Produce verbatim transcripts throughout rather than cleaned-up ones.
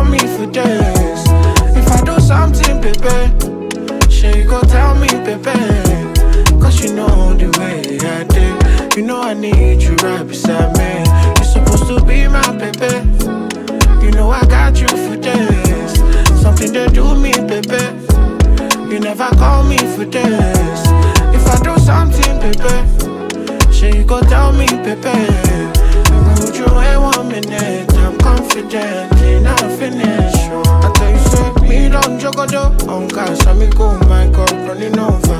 me for days. If I do something, baby, she go tell me, baby. Cause you know the way I do. You know I need you right beside me. You're supposed to be my baby. You know I got you for days. Something they do me, baby. You never call me for days. If I do something, baby, she go tell me, baby. Would you wait one minute? I'm confident in our finish. I tell you, say, me don't jogodo. On gas, I me go, my cup running over.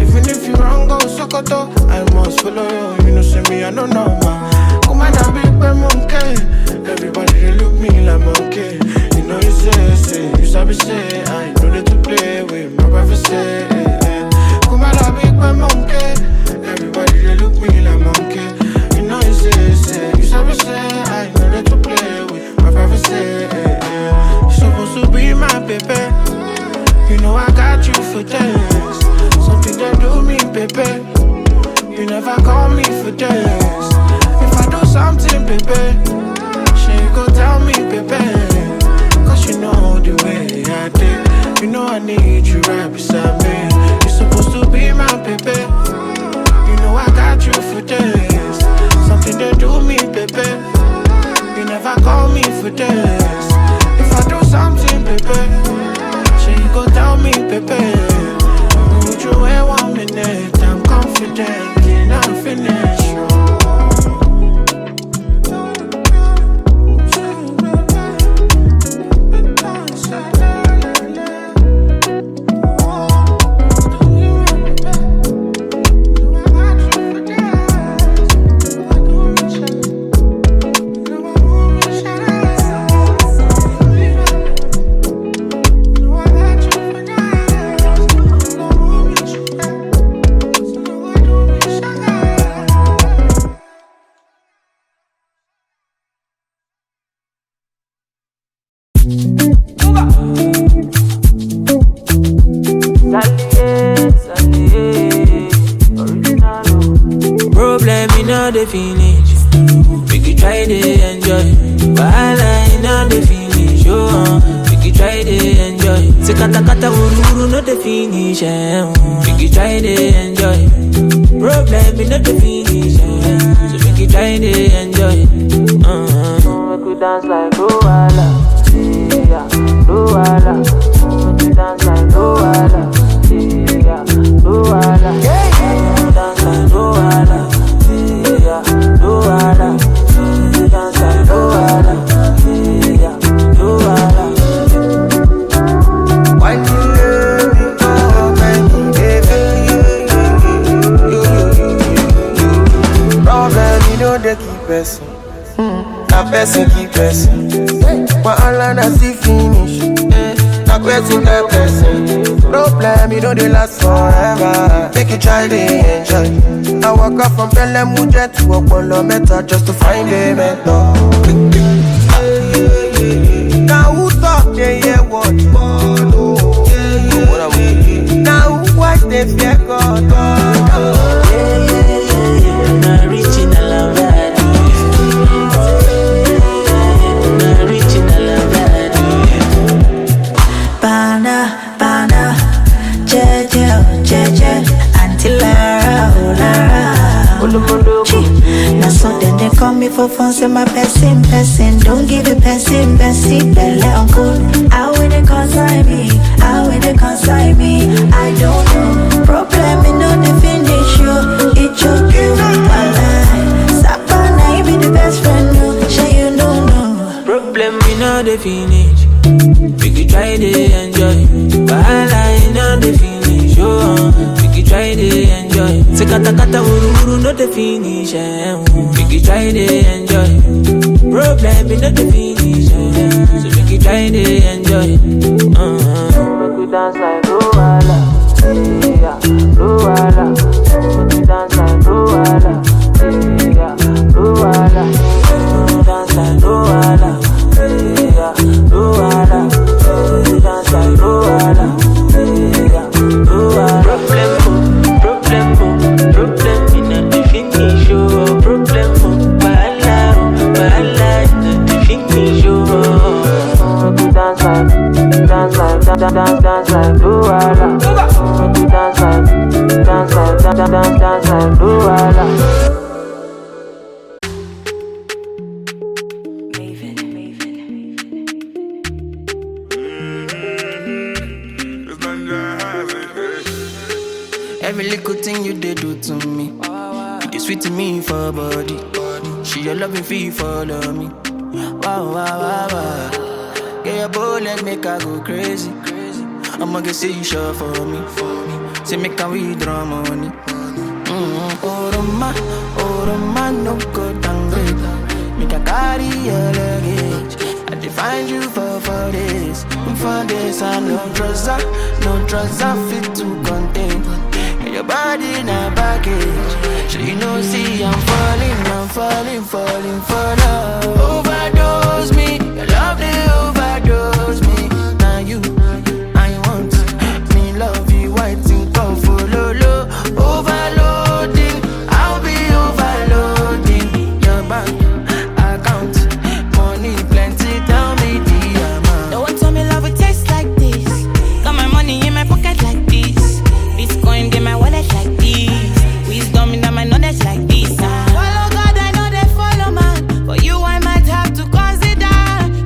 Even if you wrong, go Sokoto. I must follow you. You know, see me, I don't know, man. Come on, that big boy monkey. Everybody, they look me like monkey. You know, you say, say, you sabi say, I know they to play with my prophecy. Come on, that big boy monkey. Everybody, they look me like monkey. You know, you say, say, you sabi say, I know they to play with my prophecy. Supposed to be my baby. You know, I got you for days. Something they do me, baby. You never call me for days. If I do something, baby, she go tell me, baby. Cause you know the way I do. You know I need you right beside me. You're supposed to be my baby. You know I got you for days. Something they do me, baby. You never call me for days. If I do something, baby, she go tell me, baby. Would you wait one minute? I'm confident in our finish. Problem in all the finish. Make you try to enjoy. Wahala in all the finish. Oh, make you try to enjoy. Say kata kata wuru wuru no the finish. Eh. Make you try to enjoy. Problem in all the finish. Eh. So make you try to enjoy. Uh-huh. Make we dance like Luala, yeah, Luala. Make we dance like Luala, yeah, Luala. Make we dance like Luala, yeah, Luala. Make we dance like Luala, yeah, Luala. Why you love me? Oh, baby, baby. Problem, you know they keep us. Hmm, na person keep person. Wahala na still finish. Eh, na person tell person. Problem, you know they last forever. Make you try to enjoy. I walk up from Pelemu jet to Okpolo Meta just to find a mentor. Now who talk they hear what? Now who watch they fear God? Original Bana, bana, jeje, oh, jeje, Auntie Lara, oh, Lara. Chi, na so then they call me for phone, say my person, person, don't give a person, person, belle uncle. How will they consign me? How will they consign me? I don't know. Problem, you know, they finish you. It choke you, walai. Sapana, you be the best friend, no. Say you don't know. Problem, you know, they finish. Make you try to enjoy. Wahala, you know, they finish. Oh, make you try to enjoy. Say kata kata wuru wuru no dey finish. Eh. Make you try to enjoy. Problem, you know, they finish. Eh. So make you try to enjoy. Uh-huh. Make we dance like Luala, yeah, Luala. Make we dance like Luala, yeah, Luala. Make we dance like Luala, yeah, Luala. Make we dance like Luala, yeah, Luala. Problem, oh, problem, oh, problem, you know, they finish, oh, problem, oh, wahala, oh, wahala, you know, they finish, oh. dance, dance, dance like Luala. Make you dance like, dance like, dance, dance, dance like Luala. Every little thing you dey do to me, you dey sweet me for body. She your loving feel follow me. Wow, wow, wow, wow. Get your bullet, make I go crazy. I'ma get say you sure for me. Say make I withdraw money. Mm-hmm. Oroma, Oroma, no go downgrade. Make I carry your luggage. I dey find you for four days. For days, I no trust her, no trust her fit to contain. And your body na baggage. So you know, see, I'm falling, I'm falling, falling for love. Overdose me, your love they overdose me. Now you, I want me love you, white and come for low, low. Overloading, I'll be overloading. Your bank account, money plenty, tell me the amount. No one told me love would taste like this. Got my money in my pocket like this. Bitcoin in my wallet like this. Wisdom in my knowledge like this. Ah. Follow God, I know they follow man. For you, I might have to consider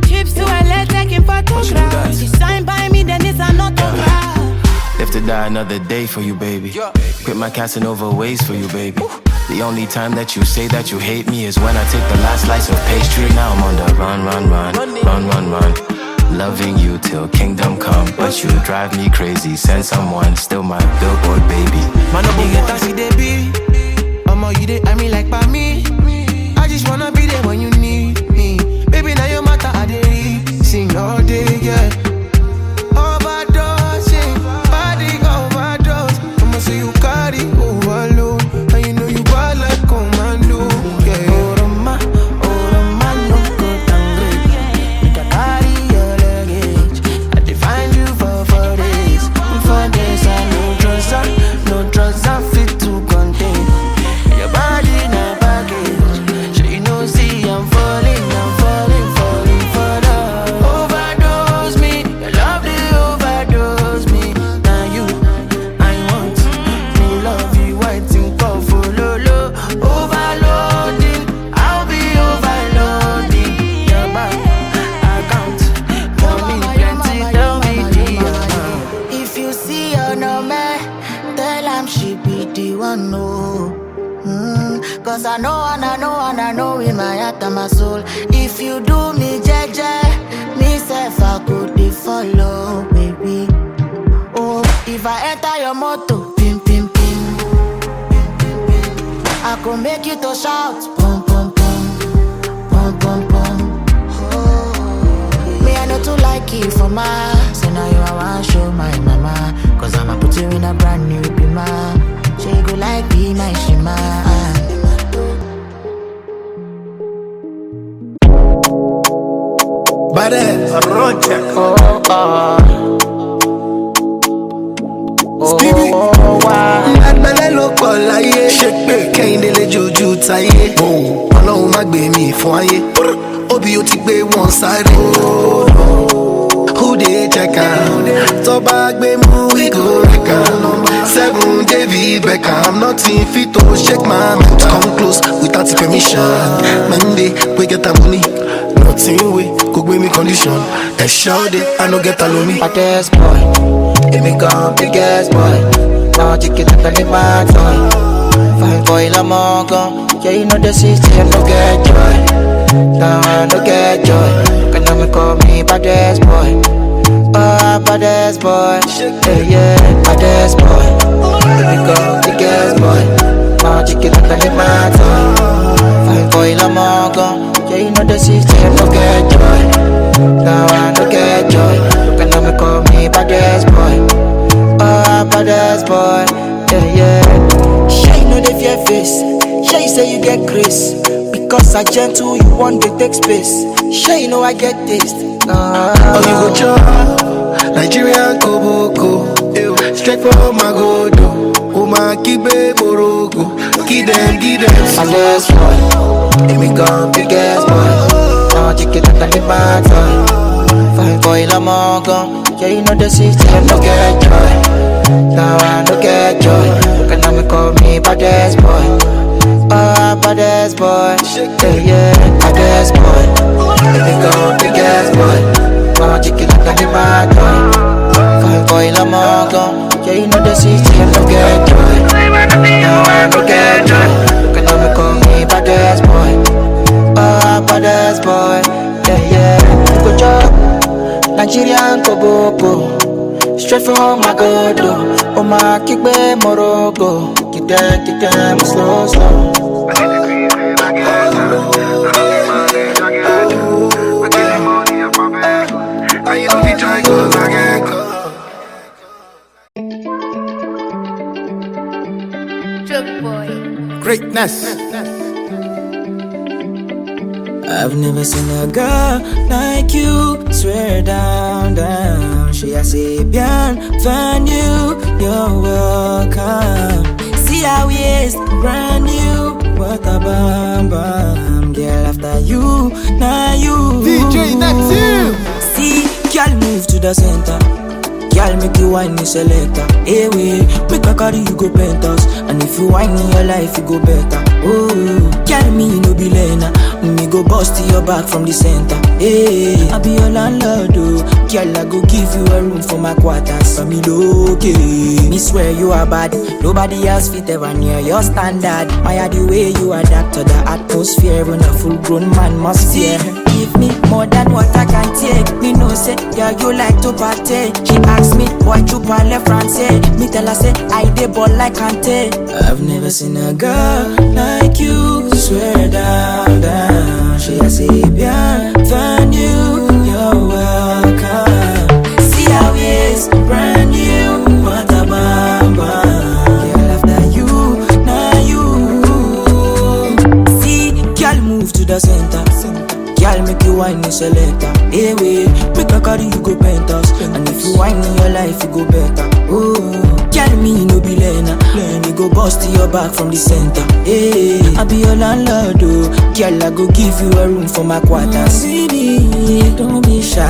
trips to L A, taking photographs. You sign by me, then it's an autograph. Live to die another day for you, baby. Quit my Casanova ways for you, baby. The only time that you say that you hate me is when I take the last slice of pastry. Now I'm on the run, run, run, run, run, run. Loving you till kingdom come, but you drive me crazy. Send someone, still my billboard baby. Man, no go get as you dey be. Omo, you dey eye me like pa me. I just wanna be there when you need me. Baby, now your matter I dey read. Sing all day, yeah. Overdosing, body overdose. I'ma say you carry overload, and you know you bad like commando. Yeah. Oroma, Oroma, no go downgrade. Make I carry your luggage. I dey find you for four days, for days. I no trust her, no trust her fit to contain. Your body na baggage. So you know, see, I'm falling, I'm falling, falling for love. Overdose me, your love they overdose me. Now you, I want me love you, white and come for low, low. Overloading, I'll be overloading. Your bank account, money plenty, tell me the amount. If you see your number, tell am she be the one, no. Mm, cause I know and I know and I know in my heart and my soul. If you do me jeje, me self I could dey follow, baby. Oh, if I enter your motor, pim pim pim, I go make you to shout, pum pum pum, pum pum pum. Oh, me I know too like you for my, so now you I want show my mama, cause I'ma put you in a brand new Beamer. She go like be my shima. Bad ass, run check. Oh, oh. Stevie. Oh, wow. Bad belle ló pọ̀ láyé. Ṣé pé Kẹ́hìndé lè jojú táyé? Oh. Ọlọ́run má gbé mi fún ayé. Obi ó ti gbé wọn sáré. Who dey check am? Tó bá gbé mú, we go wreck am. Seven David Beckham, nothing fit to shake my mind. Come close without the permission. Monday, we get the money. Nothing we could give me condition. A shout it, I no get a lomi. Baddest boy, èmi gan biggest boy. Now chicken that I need my toy. Fine boy, I'm all gone. Yeah, you know the system, no get joy. Now I no get joy. Can I call me baddest boy? Oh, baddest boy. Yeah, yeah, baddest boy. Let me go, biggest boy. Now chicken that I need my toy. Fine boy, I'm all gone. Yeah, you know the system, no get joy. Now I no get joy. Can I call me baddest boy? Oh, baddest boy. Yeah, yeah. Shey you know the fear face. Shey you say you get grace. Because I gentle, you want to take space. Shey you know I get taste. Nah. Oh, you go chop Nigerian koboko. Ew. Straight from Magodo. Uma kibe morogo. Give them, give them. Baddest boy. Èmi gan biggest boy. Now chicken that I need my toy. Fine boy, I'm all gone. Yeah, you know the system no get joy. Now I no get joy. Can I call me baddest boy? Ah, baddest boy. Yeah, yeah, baddest boy. They go biggest boy. Boy, chicken like a toy. Fine boy, Lamongo. Yeah, you know the system no get joy. Now I no get joy. Can I call me baddest boy? Ah, baddest boy. Yeah, yeah. Go chop. Nigerian Koboko. Straight from Magodo. Oh my, kick me Morocco. Kick them, kick them slow, slow. Choke boy. Greatness. I've never seen a girl like you. Swear down, down. She a say, Bian, find you, you're welcome. See how we is brand new. What a bam bam. Girl, after you, now you. D J Neptune. See, girl, move to the center. Girl, make you wine me selector. Hey, wait, make I carry you go penthouse. And if you wine in your life, you go better. Oh, girl, me no be lena. Me go bust your back from the center. Hey, I be your landlord, oh. Girl, I go give you a room for my quarters. For me, okay. Me swear you are bad. Nobody else fit ever near your standard. My are the way you adapt to the atmosphere. When a full grown man must fear. Give me more than what I can take. Me know say, yeah, you like to party. She ask me, why you parle français? Me tell her say, I dey ball like Kante. I've never seen a girl like you. Swear down, down. She a say, Bian, find you, you're welcome. See how it's brand new. What a bam bam. Girl, after you, now you. See, girl, move to the center. Girl, make you wine me selector. Hey, wait, make I carry you go penthouse. And if you wine in your life, you go better. Oh, girl, me no be lena. Let me go bust your back from the center. Hey, I be your landlord, oh. Girl, I go give you a room for my quarters. Baby, don't be shy.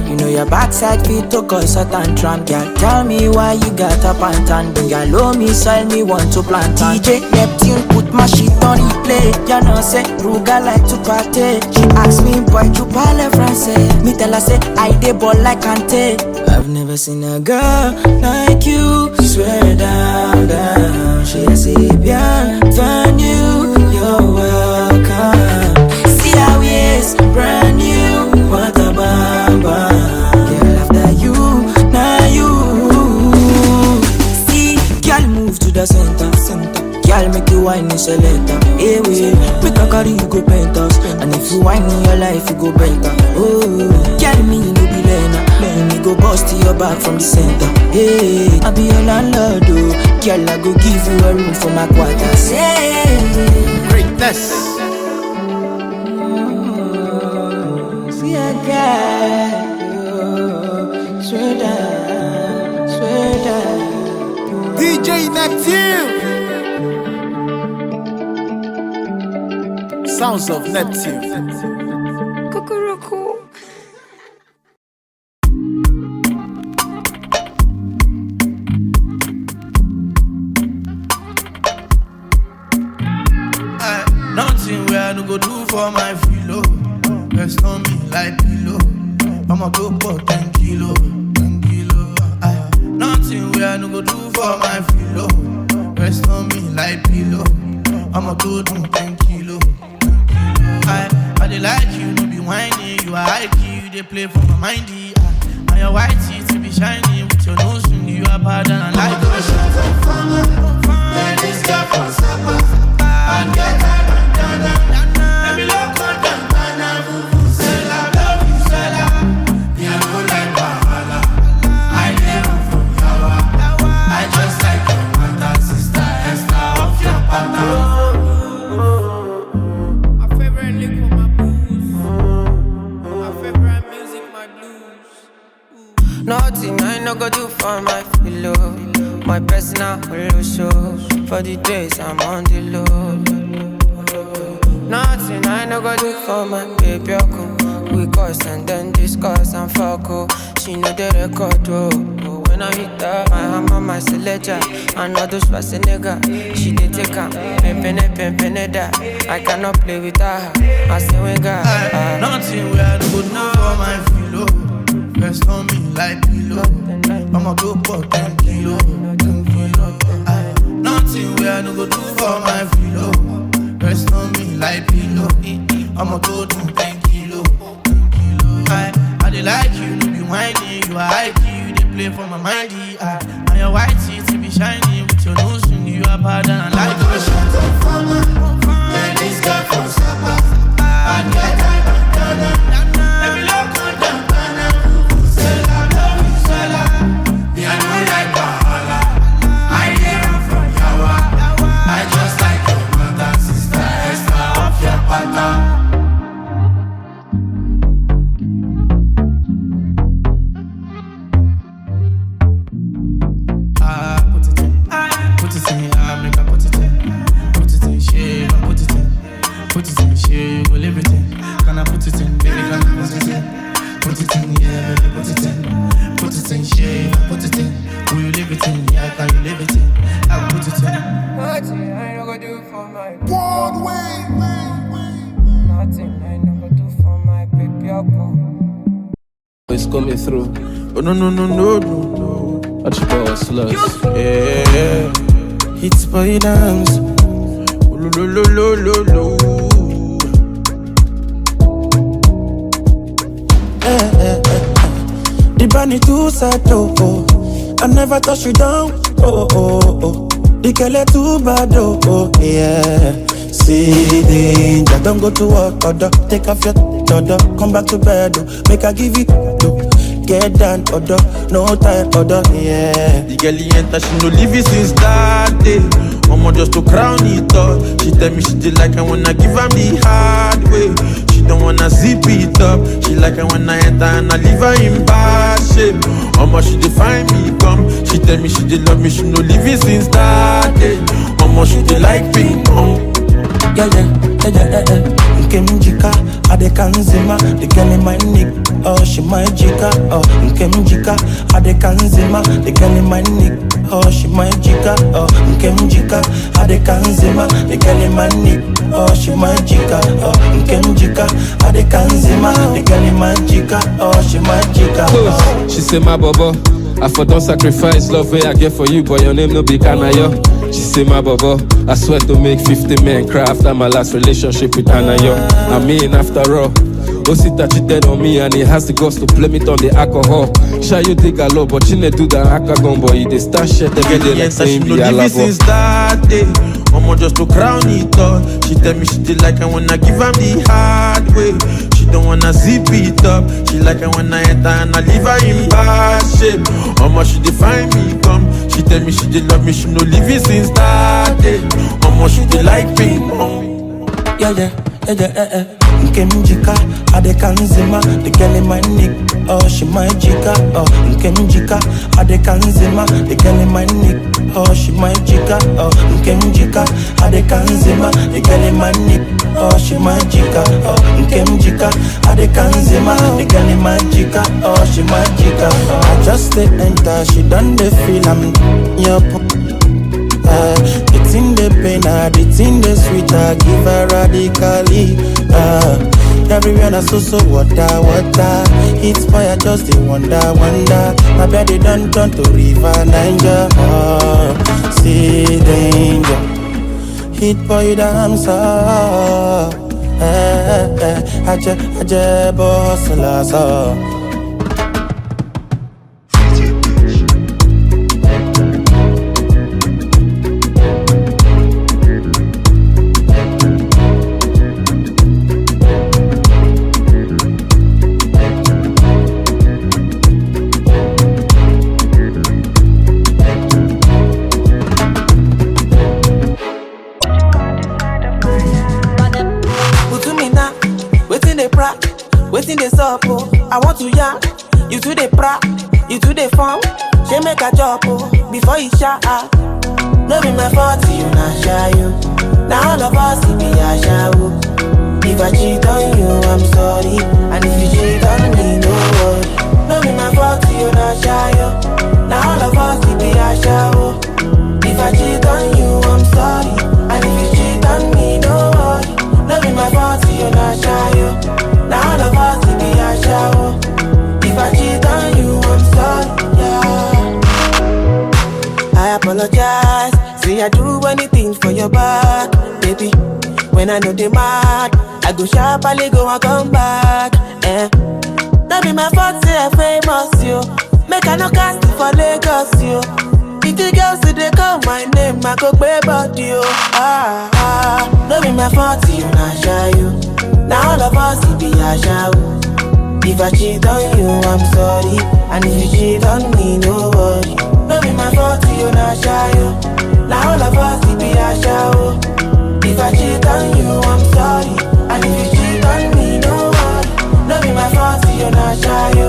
You know your backside fit to cause a tantrum. Girl, tell me why you got up and tan. Bring a low me, sell me want to plant. D J Neptune put my shit on replay. You know say Ruga like to party. She ask me, boy, you parle français? Me tell her say, I dey ball like Kante. I've never seen a girl like you. Swear down, down. She a say, Bian, find you, you're welcome. See how it's brand new. What a bam bam. Girl, after you, now you. See, girl, move to the center. Girl, make you wine me selector. Hey, wait, make I carry you go penthouse. And if you wine in your life, you go better. Oh, girl, me no be lena. Let me go bust your back from the center. Hey, I be your landlord, oh. Girl, I go give you a room for my quarters. Hey. Greatness. See a girl. Swear down, swear down. D J Neptune. Sounds of Neptune. Cuckoo. Nothing where I no go do for my filo. Rest on me like pillow. I'ma go for ten kilo, ten kilo. Nothing where I no go do for my filo. Rest on me like pillow. I'ma go do ten kilo. I, I dey like you, no be whiny. You are high key, you dey play for my mind. And your white teeth be shining with your nose ring. You are bad and I like you. This girl from Sapa, and get her bandana. Let me look on bandana. Vuvuzela, love you, Zela. Me, I no like wahala. I dey run from yawa. I just like your matter, sister Esther of your pattern. My favorite lick for my booze. My favorite music, my blues. Nothing I no go do for my pillow. My personal polo show for the days I'm on the low. Nothing I no go do for my baby. Oko. We cuss and then discuss and fuck, oh. She know the record, oh. Oh, when I hit her, my hammer, my selector, and all those Schwarzenegger. She dey take am, pimpin' it, pimpin' it that. I cannot play with her. I say we got, ah. Nothing where I no go do for my filo. Rest on me like pillow. I'ma go for ten kilo, ten kilo. Ah, nothing where I no go do for my filo. Rest on me like pillow. I'ma go do ten kilo, ten kilo. I, I dey like you, no be whiny. You are high key, you dey play for my mind. I, and your white teeth be shiny with your nose ring. You are bad and I like you. Shut up, farmer. Yeah, this guy from Sapa. I get time, I don't know. Let me look on the banner. Vuvuzela, vuvuzela. Me, I no like wahala. I dey run from yawa. I just like your mother, sister, Esther of your pata. Ah, put it in, put it in, ah, make I put it in, put it in, shave, I put it in, put it in, shave, go live it in. Can I put it in, baby, can I put it in? Put it in, yeah, baby, put it in, put it in, shave, I put it in. Will you live it in? Yeah, can you live it in? I put it in. Nothing I no go do for my One way. Nothing I no go do for my baby. It's coming through. Oh no no no no no no. Archibald Slugs. Yeah, yeah. Hits by dance. Oh, lo, lo, lo, lo, lo, lo. Eh, eh, eh, eh. The bunny too sad, oh, oh. I never touch you down, oh, oh, oh. The girl is too bad, oh, oh, yeah. See danger, don't go to work, order. Take off your order, come back to bed, oh. Make I give it, oh. Get down, order, no time, order, yeah. The girl he enter, she no leave it since that day. Omo, just to crown it up. She tell me she dey like I wanna give am the hard way. She don't wanna zip it up. She like I wanna enter and I leave her in bad shape. Omo, she dey find me come. She tell me she dey love me. She no leave it since that day. Omo, she dey like ping pong. Yeah, yeah, yeah, yeah, yeah, yeah. Nke m jika, ade ka nzima. The girl in my neck, oh, she my jika, oh. Nke m jika, ade ka nzima. The girl in my neck, oh, she my jika, oh. Nke m jika, ade ka nzima. The girl in my neck, oh, she my jika, oh. Nke m jika, ade ka nzima. The girl in my jika, oh, she my jika, oh. She say my bobo, I for don sacrifice love wey I get for you, but your name no be Kanayo. She say my bobo, I swear to make fifty men cry after my last relationship with Anayo. I mean, after all, Osita cheated on me and he has the guts to blame it on the alcohol. Sha you dig a lot, but you need do that akagon boy. They start shit every day like saying be alabo. Since that day, Omo, just to crown it up. She tell me she dey like I wanna give am the hard way. She don't wanna zip it up. She like I wanna enter and I leave her in bad shape. Omo, she dey find me come. She tell me she dey love me. She no leave it since that day. Omo, she dey like ping pong. Yeah, yeah, yeah, yeah, yeah, yeah. Nke m jika, ade ka nzima, the girl in my neck, oh, she my jika, oh. Nke m jika, ade ka nzima, the girl in my neck, oh, she my jika, oh. Nke m jika, ade ka nzima, the girl in my neck, oh, she my jika, oh. Nke m jika, ade ka nzima, the girl in my jika, oh, she my jika, oh. I just dey enter, she done dey feel am, yup. Uh, the thing dey pain her, the thing dey sweet her, give her radically. Uh, everywhere na so so water, water. It's boy, I just dey wonder, wonder. My body don turn to river Niger. Uh, see danger. Hit boy, you the answer. Eh, eh, eh. Aje, aje, boss, la, so. Put to me now, waiting they pra, waiting they sup, oh. I want to ya, you to the pra, you to the farm. She make a job, oh, before you shot, ah. No be my fault, you not shy, you. Now all of us, we be a shy, oh. If I cheat on you, I'm sorry. And if you cheat on me, no worry. No be my fault, you not shy, oh. Now all of us, we be a show. If I cheat on you, I'm sorry. And if you cheat on me, no worry. No be my fault, you not shy, oh. Now all of us, we be a show. If I cheat on you, I'm sorry, yeah. I apologize. Say I do anything for your back, baby. When I know they mad, I go sharply go and come back. Eh. No be my fault, say I famous, yo. Make I no cast it for Lagos, yo. If the girls say they call my name, I go pay body, yo. Ah, ah. No be my fault, you not shy, you. Now all of us, it be a show. If I cheat on you, I'm sorry. And if you cheat on me, no worry. No be my fault, you not shy, you. Now all of us, it be a show. If I cheat on you, I'm sorry. And if you cheat on me, no worry. No be my fault, you not shy, you.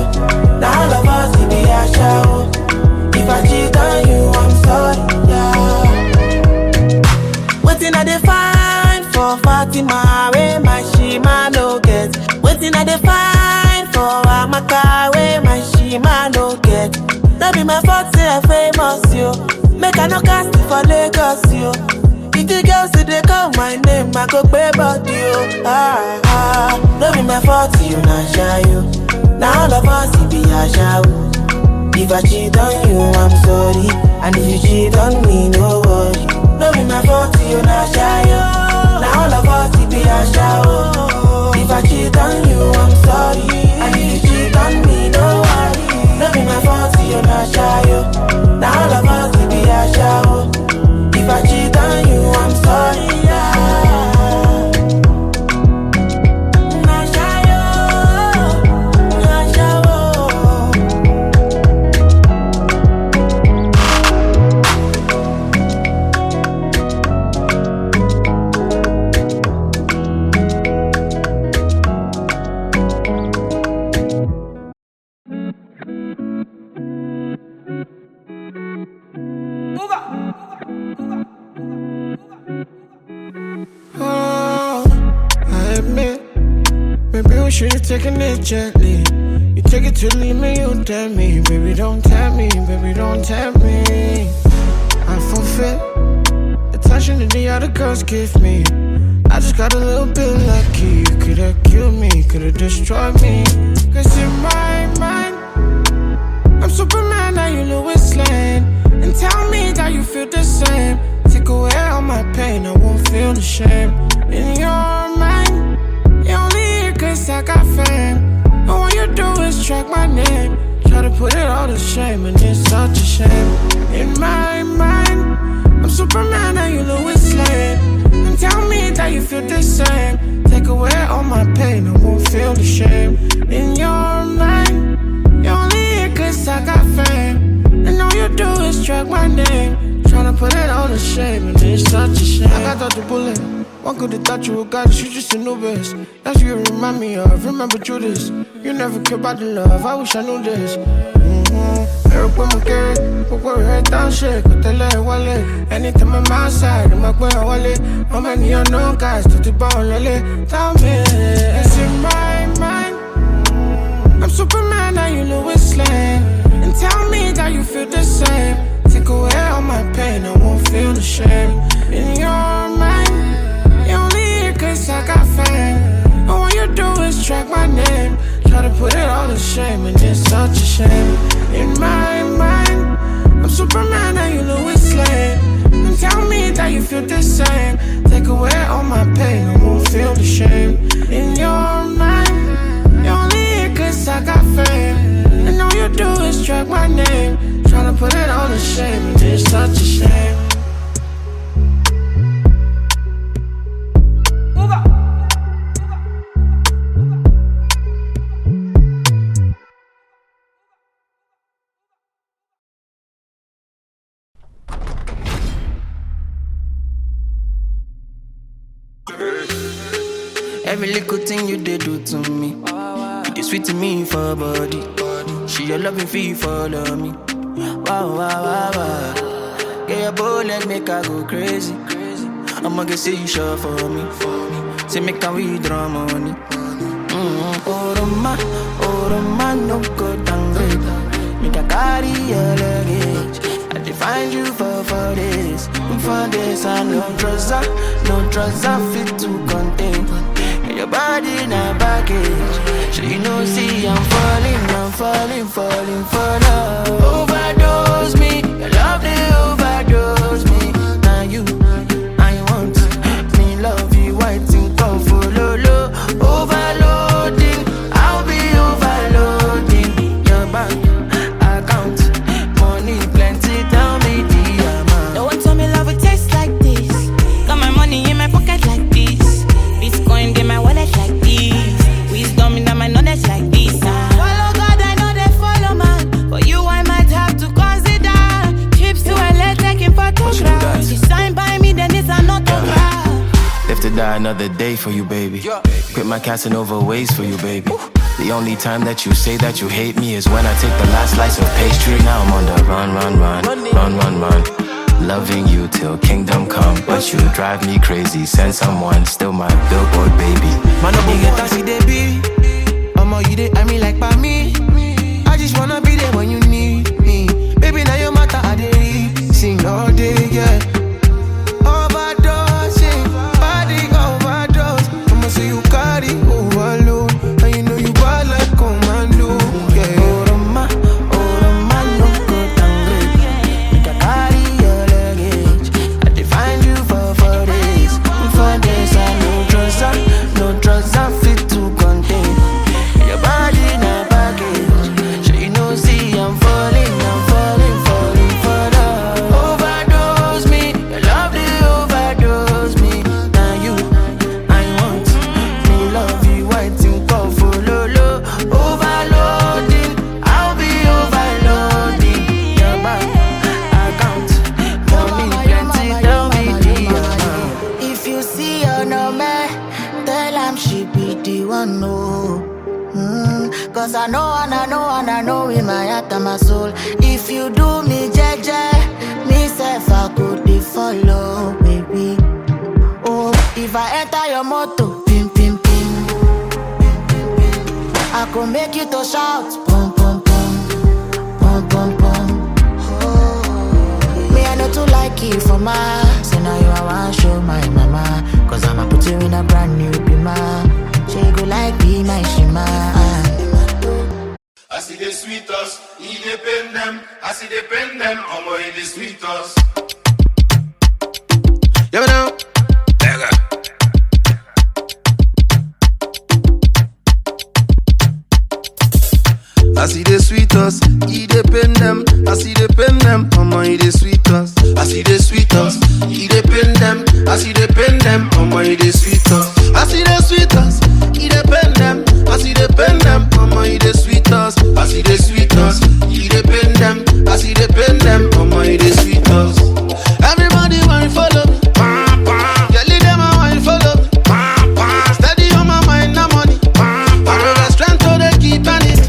Now all of us, it be a show. If I cheat on you, I'm sorry, yeah. Wetin I dey find for Fatima wey my Shima no get? Wetin I dey find for Amaka wey my Shima no get? No be my fault say I famous, yo. Make I no cast it for Lagos, yo. If the girls say they call my name, I go pay body, yo. Ah, ah, no be my fault, you not shy, yo. Now all of us, it be a show. If I cheat on you, I'm sorry. And if you cheat on me, no worry. No be my fault, you not shy, yo. Now all of us, it be a show. If I cheat on you, I'm sorry. And if you cheat on me, no worry. No be my fault, you not shy, yo. Now all of us, it be a show. If I cheat on you, I'm sorry, yeah. Oh, I admit, maybe we should have taken it gently. You take it to leave me, you tell me, baby, don't tell me, baby, don't tell me. I forfeit attention that the other girls give me. I just got a little bit lucky. You could have killed me, could have destroyed me. Cause in my mind, I'm Superman, now you Lois Lane. And tell me that you feel the same. Take away all my pain, I won't feel the shame. In your mind, you only hear cause I got fame. And all you do is track my name. Try to put it all to shame, and it's such a shame. In my mind, I'm Superman, now you Lois Lane. And tell me that you feel the same. Take away all my pain, I won't feel the shame. In your mind, you only hear cause I got fame. And all you do is track my name. Tryna put it all to shame, and it's such a shame. I got all the bullet. One could have thought you were God, you just a new best. That's what you remind me of. Remember Judas. You never care about the love. I wish I knew this. Mm-hmm. Ẹ̀rù pé mo kéré, gbogbo rẹ̀ tá ń ṣe kò tẹ́lẹ̀ wọlé. Anytime I'm outside, I'm up where I wọlé. How many unknown guys tó ti bá wọn lọlé? Tell me, it's in my mind. I'm Superman, now you Lois Lane. And tell me that you feel the same. Take away all my pain, I won't feel the shame. In your mind, you only hear cause I got fame. And all you do is track my name. Try to put it all to shame, and it's such a shame. In my mind, I'm Superman, now you Lois Lane. And tell me that you feel the same. Take away all my pain, I won't feel the shame. In your mind, you only hear cause I got fame. And all you do is track my name. Tryna put it all to shame, and it's such a shame. Every little thing you dey do to me, you dey sweet me for body. She your loving feel follow me. Wow, wow, wow, wow. Get your bow leg make I go crazy. I'ma get say you sure for me, for me. Say make a withdraw money. Mm-hmm. Oroma, Oroma, no go downgrade. Make a carry your luggage. I dey find you for four days. For days, I no trouser, no trouser fit to contain. And your body na baggage. So you know, see, I'm falling, I'm falling, falling for love. Overdose me, your love they overdose me. Now you, I want me love you, I think of follow. Overloading, I'll be overloading your bank account. Money plenty, tell me the amount. No one told me love would taste like this. Got my money in my pocket like this. Bitcoin in my wallet like this. Wisdom in my knowledge like this. Ah. Follow God, I know they follow man. For you, I might have to consider. Trips to L A, taking photographs. You sign by me, then it's an autograph. Live to die another day for you, baby. Quit my Casanova ways for you, baby. The only time that you say that you hate me is when I take the last slice of pastry. Now I'm on the run, run, run, run, run, run. Loving you till kingdom come, but you drive me crazy. Send someone, still my billboard baby. Man, no be get as e dey be. Omo, you dey eye me like Pami. I just wanna be there when you need me. Baby, now your matter I dey read. Sing all day, yeah. Overdosing, body overdose. I'ma say you carry overload, and you know you bad like commando. Yeah. Oroma, Oroma, no go downgrade. Make I carry your luggage. I dey find you for four days, for days. I no trouser, no trouser fit to contain. Your body na baggage. So you know, see, I'm falling, I'm falling, falling for love. Overdose me, your love they overdose me. Now you, I want me love you, I think of follow. Overloading, I'll be overloading your bank account. Money plenty, tell me the amount. If you see your number, tell am she be the one, no. Mm, cause I know, and I know, and I know in my heart and my soul. If you do me jeje, me self I could be follow, baby. Oh, if I enter your motor, pim, pim, pim. I go make you to shout, pum, pum, pum, pum, pum, pum. Me, I know too like you for my, so now you I want show my mama. Cause I'ma put you in a brand new bima. She go like be my shima. As e dey sweet us, e dey pain them. As e dey pain them, omo, e dey sweet us. Yeah, now. As e dey sweet us, e dey pain them. As e dey pain them, omo, e dey sweet us. As e dey sweet us, e dey pain them. As e dey pain them, omo, e dey sweet us. As e dey sweet us, e dey pain them. As e dey pain them, omo, e dey sweet us. As e dey sweet us, e dey pain them. As e dey pain them, omo, e dey sweet us. Everybody want follow me. Girl, dem a want follow me. Steady on my mind, no money. I know the strength to dey keep on it.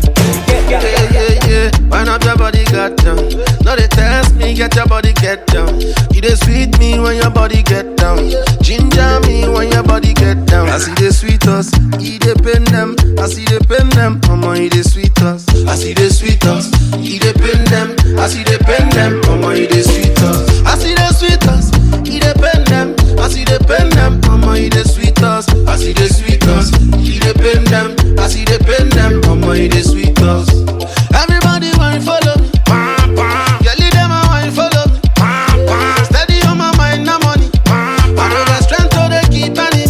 Yeah, yeah, yeah. Wind up your body, got down. No, they test me, get your body, get down. You dey sweet me when your body get down. Ginger me when your body get down. As e dey sweet us, e dey pain them. As e dey pain them, omo, e dey sweet us. As e dey sweet us, e dey pain them. As e dey pain them, omo, e dey sweet us. As e dey sweet us, e dey pain them. As e dey pain them, omo, e dey sweet us. As e dey sweet us, e dey pain them. As e dey pain them, omo, e dey sweet us. Everybody want follow me. Girl, dem a want follow me. Steady on my mind, no money. I know the strength to dey keep enemy.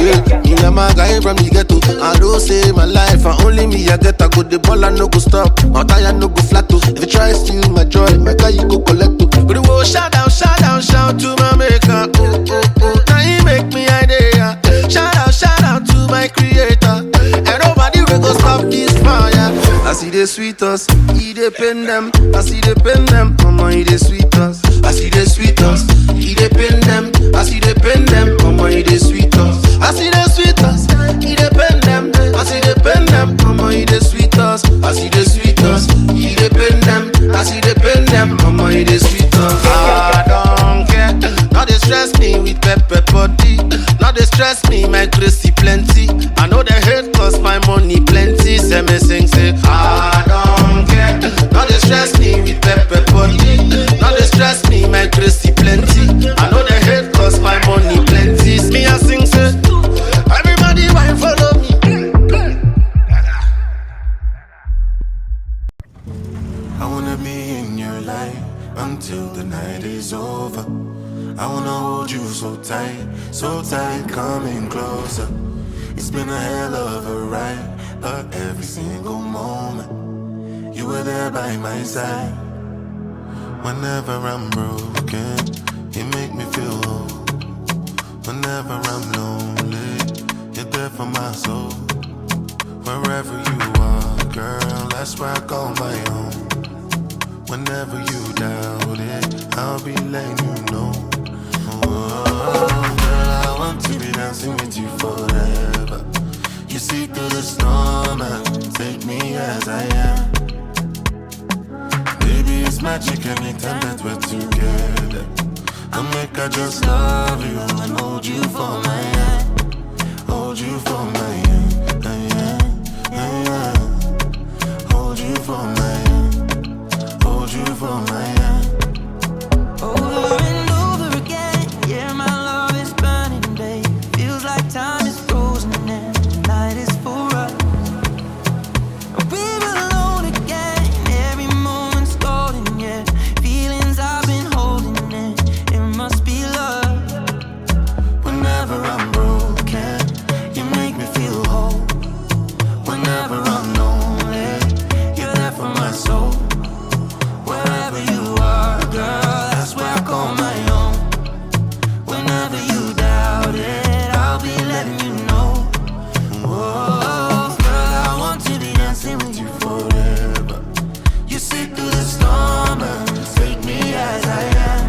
Yeah, me and my guy from the ghetto. I don't say my life, I only me I get. I go the ball, I no go stop. My tire no go flat too. If you try steal my joy, my car you go collect too. But the world shout out, shout out, shout to my maker. Oh, oh, oh. Now he make me idea. Shout out, shout out to my creator. And nobody will go stop this fire. As e dey sweet us, e dey pain them. As e dey pain them, omo, e dey sweet us. As e dey sweet us, e dey pain them. As e dey pain them, omo, e dey sweet us. As e dey sweet us, e dey pain them. As e dey pain them, omo, e dey sweet us. As e dey sweet us, e dey pain them. As e dey pain them, omo, e dey sweet us. I don't care. No dey stress me with pepper body. No No dey stress me, my crazy plenty. I know they hate cause my money plenty. Say me sing, say, I don't care. No dey stress me with pepper body. No dey stress me, my crazy plenty. I know they hate cause my money plenty. Me I sing, say, everybody wine follow me. I wanna be in your life until the night is over. I wanna hold you so tight, so tight, coming closer. It's been a hell of a ride, but every single moment you were there by my side. Whenever I'm broken, you make me feel whole. Whenever I'm lonely, you're there for my soul. Wherever you are, girl, that's where I call my own. Whenever you doubt it, I'll be letting you know. Oh, girl, I want to be dancing with you forever. You see through the storm and take me as I am. Baby, it's magic anytime that we're together. I make I just love you and hold you for my hand. Hold you for my hand, hand, hand, hand. Hold you for my hand. Hold you for my hand. Over and over again, yeah, my love is burning, babe. Feels like time is frozen and tonight is for us. And we're alone again, every moment's golden, yeah. Feelings I've been holding in, it must be love. Whenever I'm broken, you make me feel whole. Whenever I'm lonely, you're there for my soul. Wherever you are, girl, that's where I call my own. Whenever you doubt it, I'll be letting you know. Oh, girl, I want to be dancing with you forever. You see through the storm and take me as I am.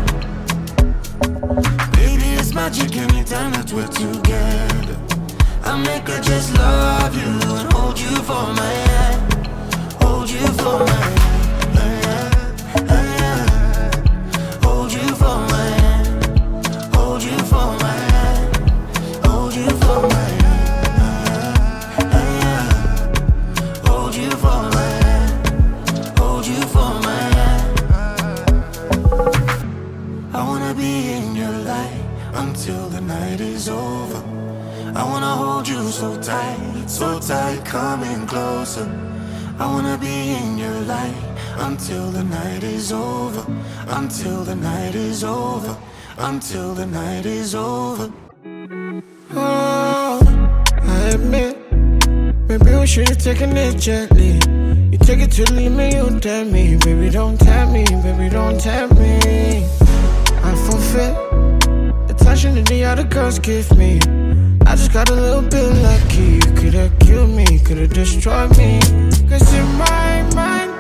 Baby, it's magic anytime that we're together. I make I just love you and hold you for my hand. Hold you for my hand. Hold you for my hand. Hold you for my hand. Hold you for my hand. Hold you for my hand. Hold you for my hand. I wanna be in your life until the night is over. I wanna hold you so tight, so tight, coming closer. I wanna be in your life until the night is over, until the night is over, until the night is over. Oh, I admit, maybe we should have taken it gently. You take it to the limit, you tempt me. Baby, don't tempt me, baby, don't tempt me. I forfeit the attention that the other girls give me. I just got a little bit lucky. You could have killed me, could have destroyed me. Cause in my mind,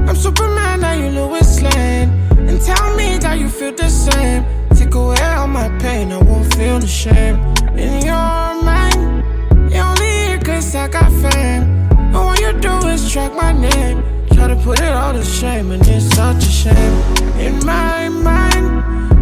I'm Superman, now you Lois Lane. And tell me that you feel the same. Take away all my pain, I won't feel the shame. In your mind, you only here cause I got fame. And all you do is track my name. Try to put it all to shame, and it's such a shame. In my mind,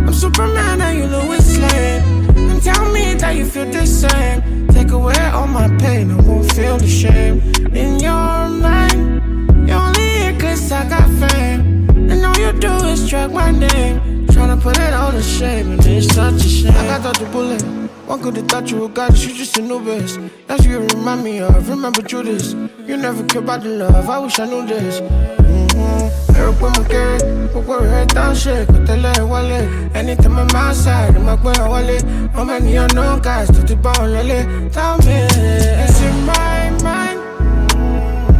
I'm Superman, now you Lois Lane. And tell me that you feel the same. Take away all my pain, I won't feel the shame. In your mind, you only here cause I got fame. And all you do is track my name. Tryna put it all to shame, and it's such a shame. I got all the bullet. One could have thought you were God, you just a new best. That's what you remind me of. Remember Judas. You never care about the love. I wish I knew this. Mm-hmm. Ẹ̀rù pé mo kéré, gbogbo rẹ̀ tá ń ṣe kò tẹ́lẹ̀ wọlé. Anytime I'm outside, I'm going wọlé. How many unknown guys tó ti bá wọn lọlé? Tell me, it's in my mind.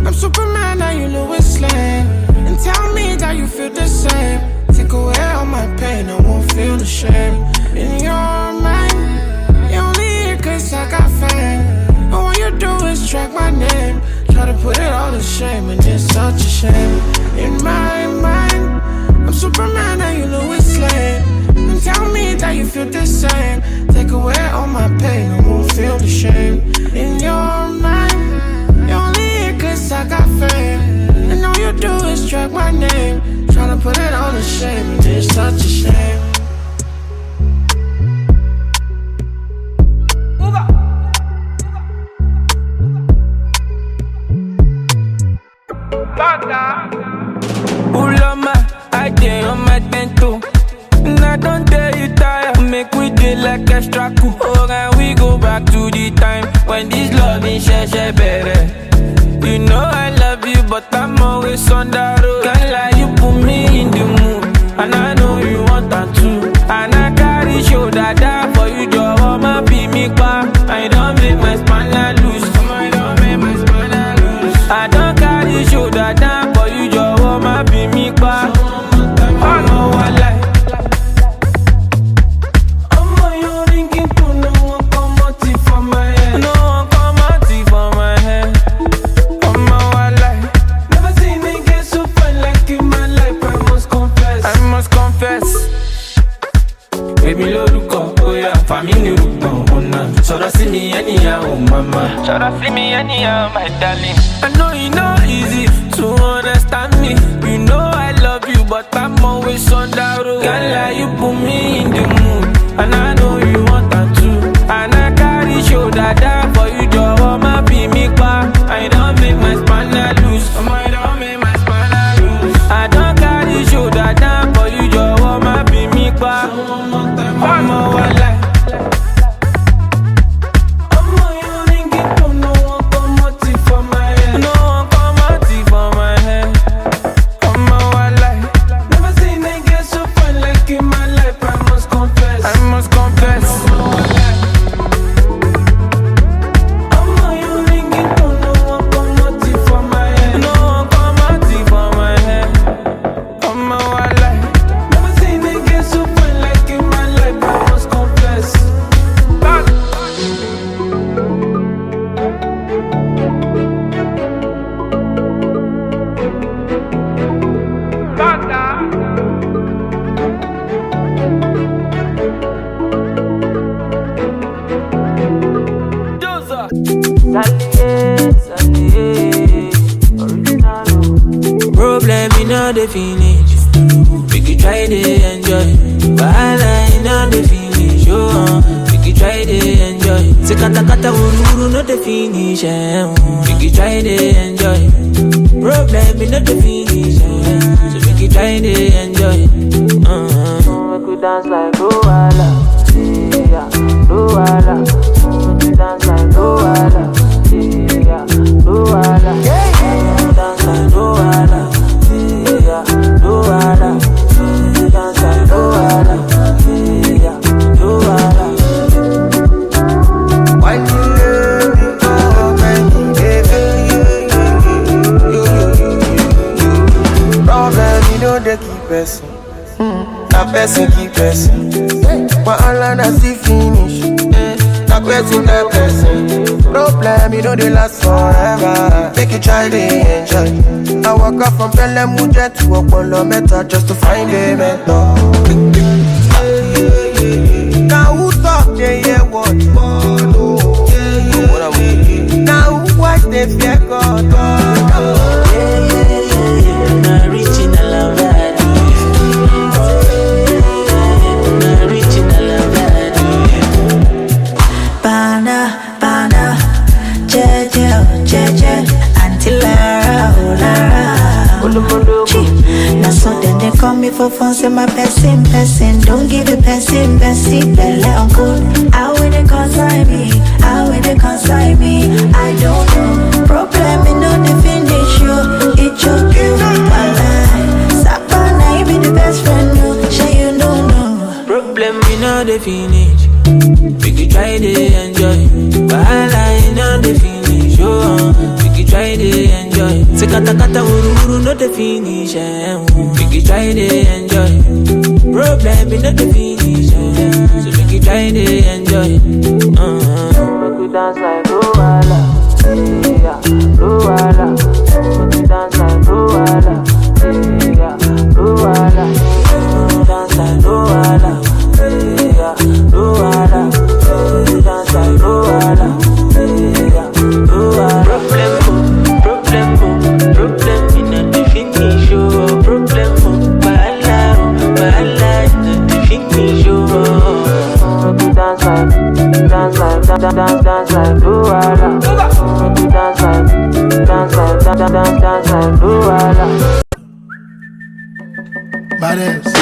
I'm Superman, now you Lois Lane. And tell me that you feel the same. Take away all my pain, I won't feel the shame. In your mind, you only here cause I got fame. And all you do is track my name. Try to put it all to shame, and it's such a shame. In my mind, I'm Superman, now you Lois Lane. And tell me that you feel the same. Take away all my pain, I won't feel the shame. In your mind, you only here cause I got fame. And all you do is track my name. Tryna put it all to shame, and it's such a shame. Ulama, I dey on my ten toe. And I don't tell you tire. Make we dey like extra cool. Oh, and we go back to the time when this love is share better. You know I love you, but I'm always on the road. Can't lie, you put me in the mood, and I know you want that too. And I carry shoulder down for you, Joe. My be me pa. I don't make my spanner loose. I don't make my spanner loose. I don't carry shoulder down for you, Joe. My be me pa. I know I lie. Omo, your ringing tone no wan comot it for my head. No wan comot it for my head. Omo, I lie. Never seen a girl so fine like in my life, I must confess. I must confess. Baby, lórúkọ, ó yá, fà mí ní rúgbọ̀n, ó nà. Sọ̀rọ̀ sí mi anyhow, mama. Sọ̀rọ̀ sí mi anyhow, my darling. I know e no easy to understand me. You know I love you, but I'm always on the road. Can't lie, you put me in the mood, and I know you want that too. And I carry shoulder down for you, Joe. My be me pa. I don't make my spanner loose. I don't make my spanner loose. I don't carry shoulder down for you, Joe. My be me pa. Omo, I lie. Omo, your ringing tone no wan comot it for my head. No wan comot it for my head. Omo, I lie. Never seen a girl so fine like in my life, I must confess. I must confess. Omo, your ringing tone no wan comot it for my head. No wan comot it for my head. Omo, I lie. Never seen a girl so fine like in my life, I must confess. Bad. Bad. Doza. Saliye, saliye, original o. Problem, you know the finish. Make you try to enjoy. Wahala, you know the finish. Oh, uh, make you try to enjoy. Say kata kata, wuru wuru, no the finish. Eh, oh. Make you try to enjoy. Problem, you know the finish. Eh, so make you try to enjoy. Uh-huh. Make we dance like Luala, yeah, Luala. Make we dance like Luala, yeah, Luala. Make we dance like Luala, yeah, Luala. Make we dance like Luala, yeah, Luala. Why you let me go, baby, baby? Problem, you know they keep us. Hmm, na person keep person. Wahala na still finish. Eh, na person tell person. Problem, you know they last forever. Make you try to enjoy. I walk up from Pelham Mujet to Okpolo Meta just to find a mentor. Now who talk they hear what? Now who watch they fear God? Original love, I do you. Original love, I do you. Bana, bana, jeje, oh, jeje, Auntie Lara, oh, Lara. Chi, na so then they call me for phone, say my person, person, don't give a person, person, belle uncle. How will they consign me? How will they consign me? I don't know. Problem, you know they finish you. It choke you, my life. Sapana, you be the best friend, no, sure you don't know. Problem, you know they finish. Make you try to enjoy. Wahala, you know they finish. Oh, make you try to enjoy. Say kata kata, wuru wuru, no they finish. Eh, oh. Make you try to enjoy. Problem, you know they finish. Eh, so make you try to enjoy. Uh-huh. Make we dance like Luala, yeah, Luala. Make we dance like Luala, yeah, Luala. Make we dance like Luala, yeah, Luala. Make we dance like Luala, yeah, Luala. Problem, oh, problem, oh, problem, you know the finish, oh, problem, oh, wahala, oh, wahala, you know the finish, oh. Make we dance like, dance like, da- da- dance, dance like Luala. Make we dance like, dance like, da- da- dance, dance like Luala. Baddest.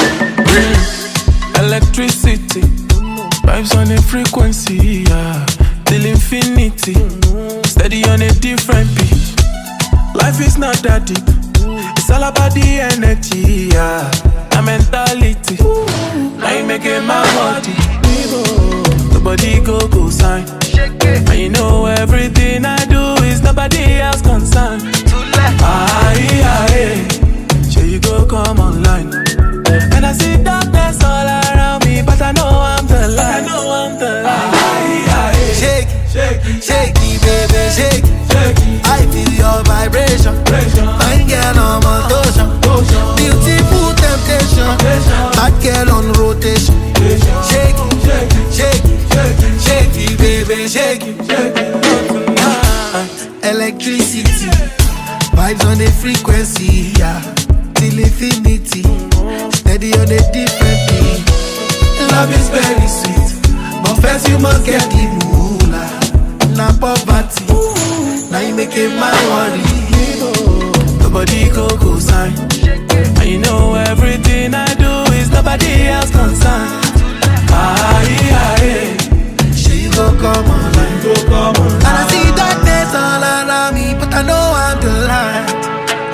Electricity. Vibes on a frequency, yeah. Till infinity. Steady on a different beat. Life is not that deep. It's all about the energy, yeah. A mentality. Now you make it my body. Nobody go go sign. And you know everything I do is nobody else concern. Aye, aye, aye. So you go come online. And I see darkness all around me, but I know I'm the light. I know I'm the light. Aye, aye, aye. Shake, shake, shake it, baby, shake it. Shake it. I feel your vibration. Vibration. Fine girl on my lotion. Lotion. Beautiful temptation. Temptation. Bad girl on rotation. Rotation. Shake it, shake it, shake it, shake it, shake it, baby, shake it. Shake it. Electricity. Vibes on the frequency, yeah. Till infinity. Steady on a different beat. Love is very sweet, but first you must get the moolah. Na poverty. Now you make it my worry. Nobody go go sign. And you know everything I do is nobody else concern. Aye, aye. Shey you go come online. Go come online. And I see darkness all around me, but I know I'm the light.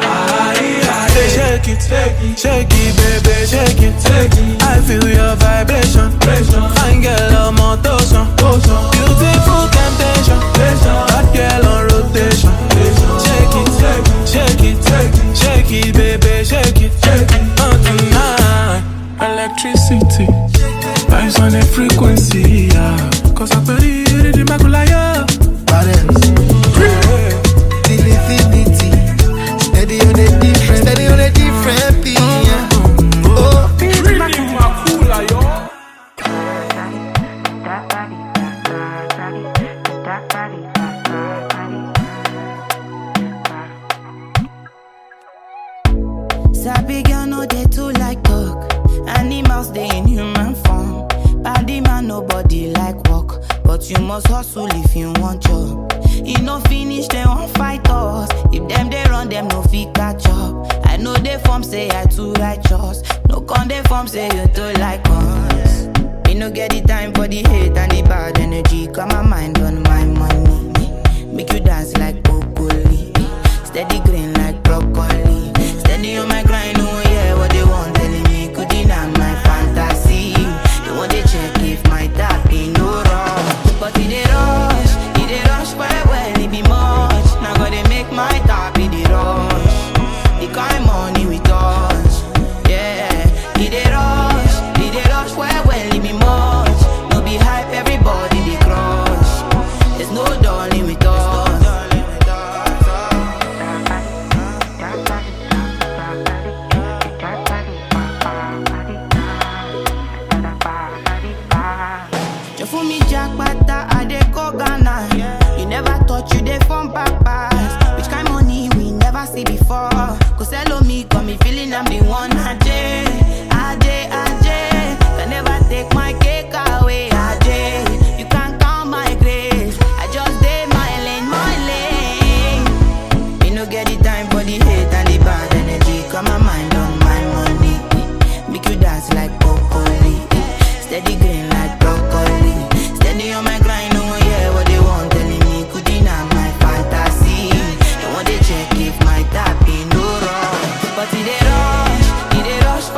Aye, aye. Say shake it, shake it, shake it, baby, shake it, shake it. I feel your vibration. Vibration. Fine girl, I'm on lotion. Lotion. Beautiful temptation. Temptation. Bad girl on rotation. Rotation. Shake it, shake it, shake it, shake it, shake it, baby, shake it, shake it. Not tonight. Electricity. Vibes on a frequency, yeah. Cause I believe in the Makulaya. Balance. Till infinity. Steady on a different, steady on a different beat, yeah. Oh. Sabi girl no dey too like talk. Animals dey in human form. Body man nobody like work, but you must hustle if you want job. E no finish dem wan fight us. If dem dey run dem no fit catch up. I no dey form say I too righteous. No con dey form say you too like us. Me no get the time for the hate and the bad energy. Got my mind on my money. Make you dance like broccoli. Steady green like broccoli. Steady on my grind, oh yeah, what they want telling me. Could deny my fantasy. They want to check if my tap in no wrong. But it dey rush, it dey rush well well, it be much. Now gotta make my tap, it dey rush. The kind money we touch, yeah. It dey rush, it dey rush well well, it be much. No be hype, everybody dey crush. There's no darling with us. You fool me, Jack Bata, I dey go Ghana. You never thought you dey form papas. Which kind money we never see before? Go sell on me, got me feeling I'm the one. Ajay, Ajay, Ajay. Can never take my cake away. Ajay, you can't count my grace. I just dey my lane, my lane. Me no get the time for the hate and the bad energy. Got my mind on my money. Make you dance like broccoli. Steady green like broccoli. Steady on my grind, no one hear what they want telling me. Could deny my fantasy. They want to check if my tap in no wrong. But it dey rush, it dey rush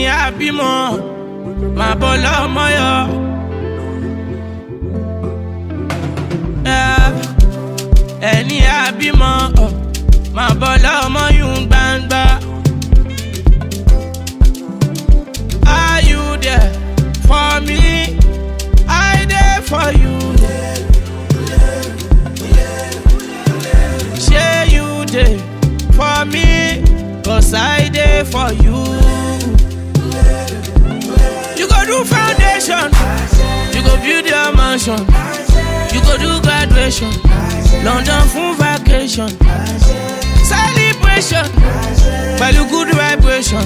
Àbímọ, máa bọ́ lọ́mọ yọ. Yeah. Ẹni àbímọ, máa bọ́ lọ́mọ yún gbangba. Are you there for me? I there for you. Shey you dey for me? 'Cause I dey for you. You go do foundation, you go build your mansion, you go do graduation, London fún vacation, celebration, pẹ̀lú good vibration.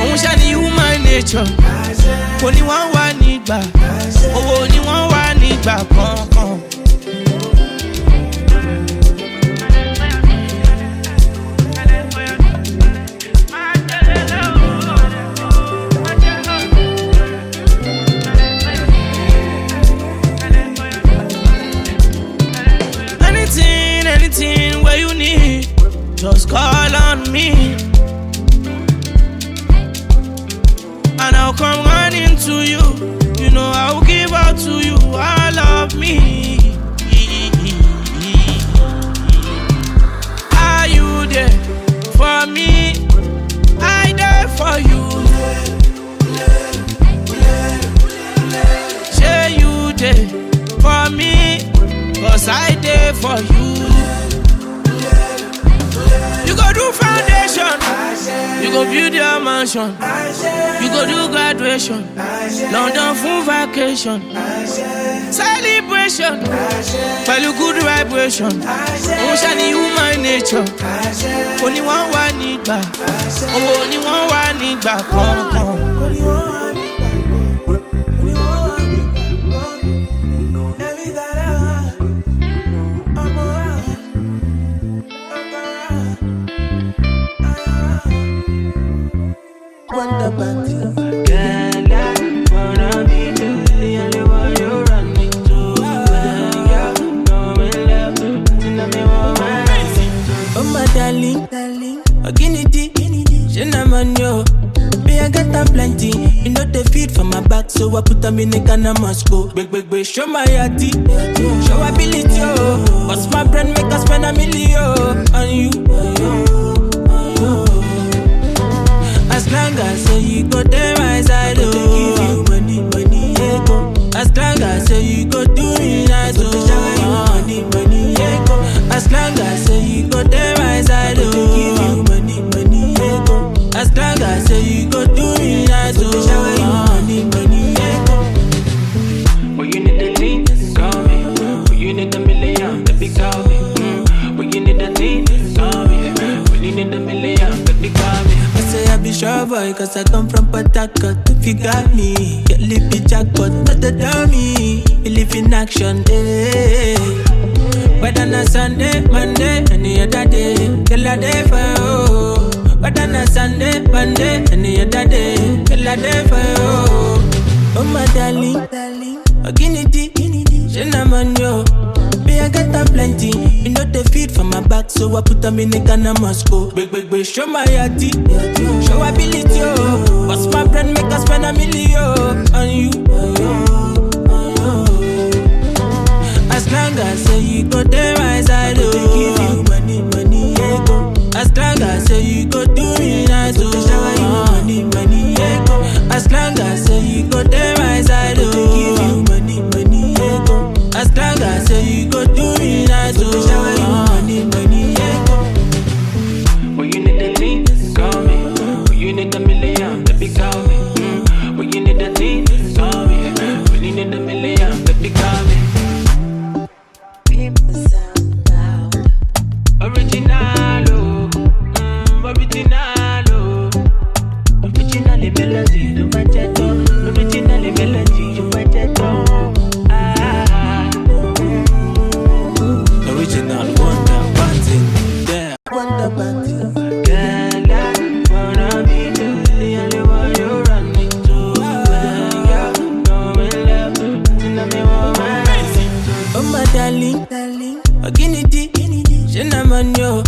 Òun ṣá ni human nature. Kò ní wọ́n wà nígbà, owó ni wọ́n wà nígbà kankan. Anything, anything where you need, just call on me. And I'll come running to you. You know I'll give out to you all of me. Are you there for me? I there for you. Shey you dey for me? 'Cause I dey for you. You go do foundation, you go build your mansion, you go do graduation, London fún vacation, celebration, pẹ̀lú good vibration. Òun ṣá ni human nature. Kò ní wọ́n wà nígbà, owó ni wọ́n wà nígbà kankan. Oh my darling, darling, oh, Kennedy, Kennedy, she na man yo. Me, I get am plenty. You know they feed for my back, so I put am in a Ghana must go. Big, big, big, show my yati, show ability, oh. Bust my brain, make us spend a million on you. As long as say you go there, my side, oh. Give you money, money, yeah, go. As long as say you go do me nice, oh. Shower you money, money, yeah, go. As long as say you go there, my side, oh. Give you money, money, yeah, go. As long as say you go do me nice, oh. Shower you money, money, yeah, go. But you need the thing, call me. But you need a million, baby, call me. Mm. But you need the thing, call me. But you need a million, baby, call me. I say I be sure boy, 'cause I come from Port Harcourt. If you got me, get lippy jackpot, not the dummy. Believe in action, eh. Whether na Sunday, Monday, any other day, till I dey for you. Whether na Sunday, Monday, any other day, till I dey for you. Oh my darling, darling, oh, Kennedy, Kennedy, she na man yo. Me, I get am plenty. You know they feed for my back, so I put am in a Ghana must go. Big, big, big, show my yati, show ability, oh. Bust my brain, make us spend a million on you. As long as say you go there, my side, oh. Give you money, money, yeah, go. As long as say you go do me nice, oh. Shower you money, money, yeah, go. As long as say you go there, my side, oh. Give you money, money, yeah, go. As long as say you go do me nice, oh. Shower you money, money, yeah, go. But you need the thing, call me. But you need a million, baby, call me. Mm. But you need the thing, call me. But you need a million, baby, call me. Keep the sound loud. Original, oh. Mm, original, oh. Original melody, no budget, oh. Original melody, no budget, oh. Ah. Original wonder, one thing, yeah. Wonder, one thing. Girl, I wanna be the only one you run me to. Yeah, come in love, nothing that me want. Oh my darling, darling, oh, Kennedy, Kennedy, she na man yo.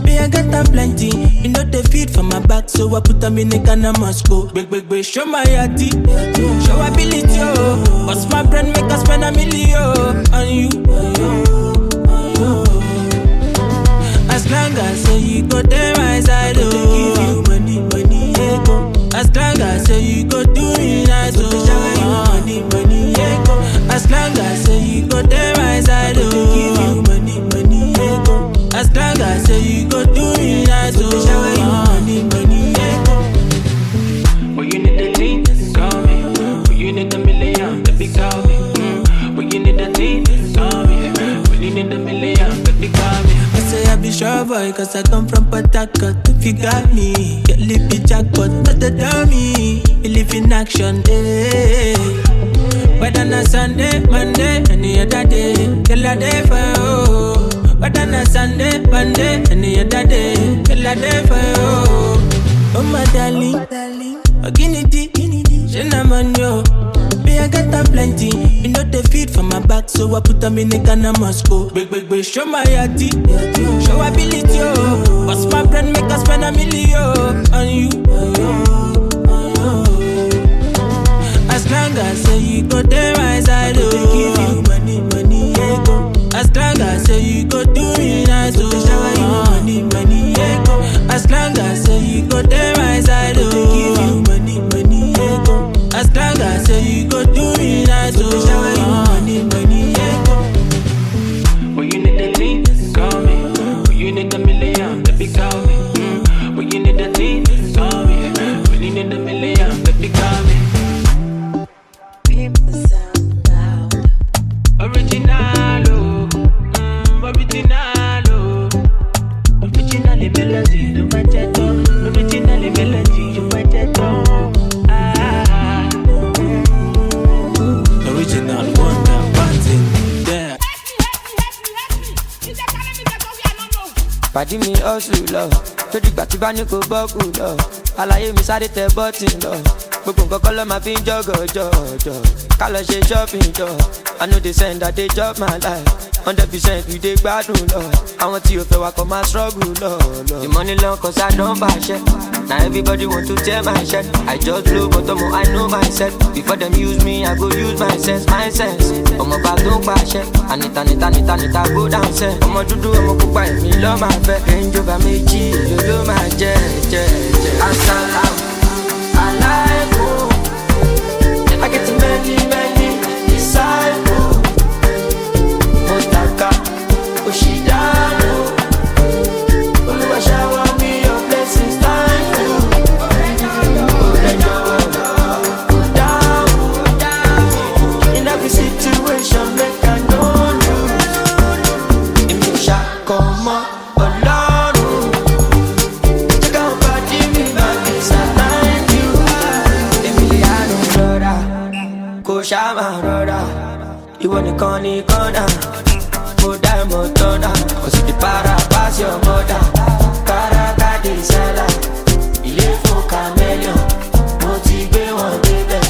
Me, I get am plenty. You know they feed for my back, so I put am in a can of Moscow. Big, big, big, show my yati. Show ability, oh. Bust my brain, make us spend a million on you. As long as say you go there, my side, oh. Give you money, money, ego. As long as say you go do me nice, oh. Shower you money, money, ego. As long as say you go there, my side, oh. Give you money, money, ego. As long as say you go do me nice, oh. Shower you money, money, ego. But you need the thing, call me. But you need a million, baby, call me. Mm. But you need the thing, call me. But you need a million, baby, call me. I say I be sure boy, cause I come from Port Harcourt. If you got me, get lippy jackpot, not the dummy. You live in action, eh. Whether na Sunday, Monday, any other day, till I day for you. Whether na Sunday, Monday, any other day, till I day for you. Oh my darling, oh, Guinea, Guinea, she na man yo. Me, I get am plenty. You know they feed for my back, so I put am in a can of Moscow. Big, big, big, show my yati. Show ability, oh. Bust my brain, make us spend a million on you. As long as say you go there, my side, oh. Give you money, money, ego. As long as say you go do me nice, oh. Shower you money, money, ego. As long as say you go there, my side, oh. Give you money, money, ego. As long as say you go do me nice, oh. Shower you money, money, ego. But you need the thing, call me. But you need a million, baby, call me. Mm. But you need the thing, call me. But you need a million, baby, call me. People sound loud. Original, oh. Mm, original, oh. Original melody, you might get up. Original melody, you might get up. Ah. Original wonder, wanting, yeah. Pàdí mi hustle lọ, tó dìgbà tí bá ní kò bọ́kù lọ. Àlàyé mi sáré tẹ bọ́tì lọ, gbogbo nǹkan kọ́ ló máa fi ń jọ̀gọ̀ jọ̀jọ̀. Ká lọ ṣe shopping jọ, I no dey send, I dey chop my life. Hundred percent we dey gbádùn lọ, àwọn tí ò fẹ́ wa kọ́ máa struggle lọ lọ. The money long cause I don fàṣẹ, na everybody want to tear my shirt. I just blow but ọmọ I know myself, before dem use me I go use my sense, my sense. Ọmọ bá tó ń pàṣẹ, Anita, Anita, Anita, Anita, go down, sir. Ọmọ dúdú, ọmọ pupa, èmi ló máa fẹ́. Range Rover méjì, èlò ló máa jẹ́, jẹ́, jẹ́. Asalaam alaikum. I get many, many disciples. Mo tàka, ó ṣì dànù. Olúwa shower me your blessings, thank you. Ó lẹ́jọ́, ó dáhùn. In every situation, make I no lose. Èmi ò ṣàkọmọ́ Ọlọ́run. Check out body mi, my visa, thank you. Èmi lè yánu rọra, kò ṣáà máa rọra. Ìwọ nìkan ni kọ́nà, mo dá ẹ mọ̀ tọ́nà. Cause you dey para pass your mother. Káraká dey sálà, ilé fún chameleon, mo ti gbé wọn débẹ̀.